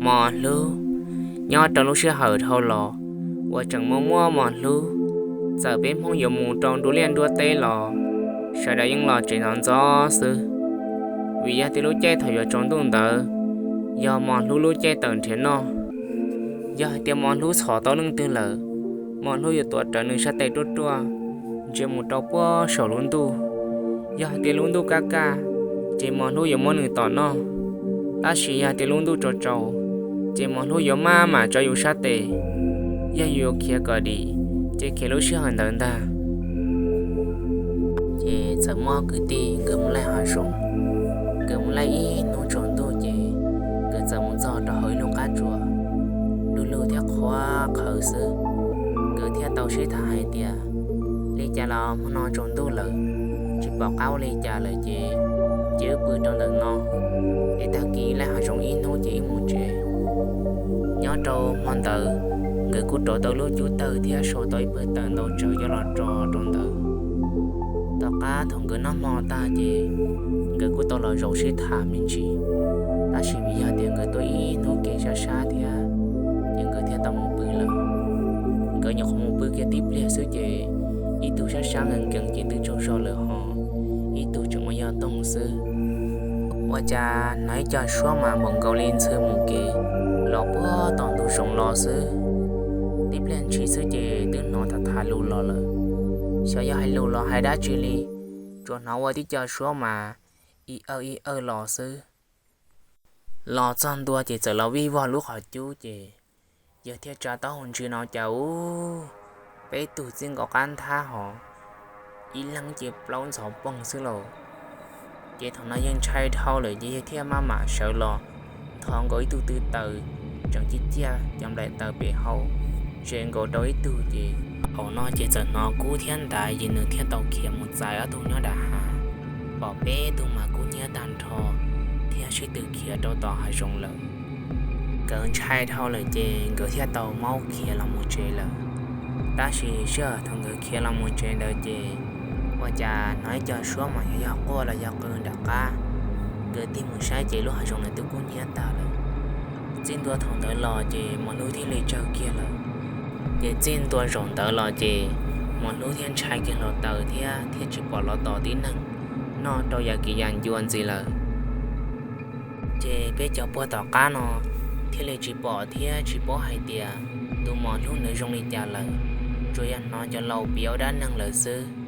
Mos Hlub. Nyob rau lub sij hawm dhau los uas tseem muaj muaj Mos Hlub, txawm peb Hmoob yuav mus rau nruab liaj nruab teb los sawv daws yeej los tsev ntxov ntxov xwb, vim yog tias lub caij thaum yuav tsaus ntuj ntawd yog Mos Hlub lub caij tawm nrhiav noj. Yog hais tias Mos Hlub txhom tau leej twg lawm, Mos Hlub yuav tuav rawv nws sab tes ruaj ruaj ntsia mus rau puag saum lub ntuj. Yog hais tias lub ntuj kaj kaj, ces Mos Hlub yuav muab nws tom noj. Tab sis yog tias lub ntuj tsaus tsaus, ces Mos Hlub yuav maj mam tso yus sab tes. Yog yus yuav khiav kom dim, ces khiav lub sij hawm ntawd ntag. Ces txawm muaj kwv tij nkawd mus laij hav zoov, nkawd mus laij ib hnub tsaus ntuj ces nkawd txawm mus txog rau hauv ib lub qab tsuas, du lug thiab qhuav qhawv xwb. Nkawd thiaj tau sib tham hais tias, li cas los hmo no tsaus ntuj lawm, tsis pom qab ua li cas lawm ces, ces wb pw rau ntawm no, es tag kis laij hav zoov ib hnub ces wb mus tsev. Nyob rau hmo ntawd, nkawd kuj rauv tau lub cub tawg thiab sau tau ib pawg taws ntau tsawv coj los tso rau ntawd. Tom qab thaum nkawd noj hmo tag ces nkawd kuj tau los zaum sib tham me ntsis, tab sis vim yog tias nkawd tuaj ib hnub kev sab sab thiab, ces nkawd thiaj tau mus pw lawm. Nkawd nyuam qhuav mus pw kiag tib pliag xwb ces ib tug sab sab nkees nkees ces twb tsaug zog lawm ho ib tug tseem ua yog toog xwb. Ua cas hnov ib co suab mas npaum nkaus li ntxhw mus kev los puag tom ntug zoov los xwb. Tib pliag ntshis xwb ces twb hnov tham tham lus los lawm. Xyov yog hais lus los hais dab tsi li, tsuas hnov ua tib co suab mas ib awj ib awj los xwb. Los txog ntua ces txawm los vij vog lub qhov cub ces yawg thiaj tsa taub hau ntsia no cas ub, peb tug txij nkaus qab nthab hos, ib leeg ces plaub ntxhov poog xwb lauj. Ces thaum no yawg ntshai dhau lawm ces yawg thiaj maj mam sawv los nthos nkaus ib tug tw taws tseem ciaj ciaj cov nplaim taws pem hauv, ze nkaus rau ib tug ces thaum no ces txawm hnov kub thiab ntav ces nws thiaj tau khiav mus txais ob tug nyob nram hav, pom peb tug mas kub hnyiab tag nrho thiab sib tw khiav rau tom hav zoov lawm. Nkawd ntshai dhau lawm ces nkawd thiaj tau maub khiav los mus tsev lawm. Tab sis sij hawm thaum nkawd khiav los mus tsev ntawd ces ua cas hnov ib co suab mas yog yog quaj los yog qw nram qab. Nkawd tig mus saib ces lub hav zoov ntawd twb kub hnyiab tag lawm. Txij ntua thaum ntawd los ces Mos Hlub thiaj li tsawg kiag lawm. Ces txij ntua zaum ntawd los ces Mos Hlub thiaj ntshai kiag hluav taws thiab thiaj tsis pom los tos tib neeg noj rau yam kiv yam ncua ntxiv lawm. Ces peb cov puag tom qab no thiaj li tsis pom thiab tsis paub hais tias tus Mos Hlub ntawd zoo li cas lawm, tsuas yog hnov cov laus piav ua dab neeg lawm xwb.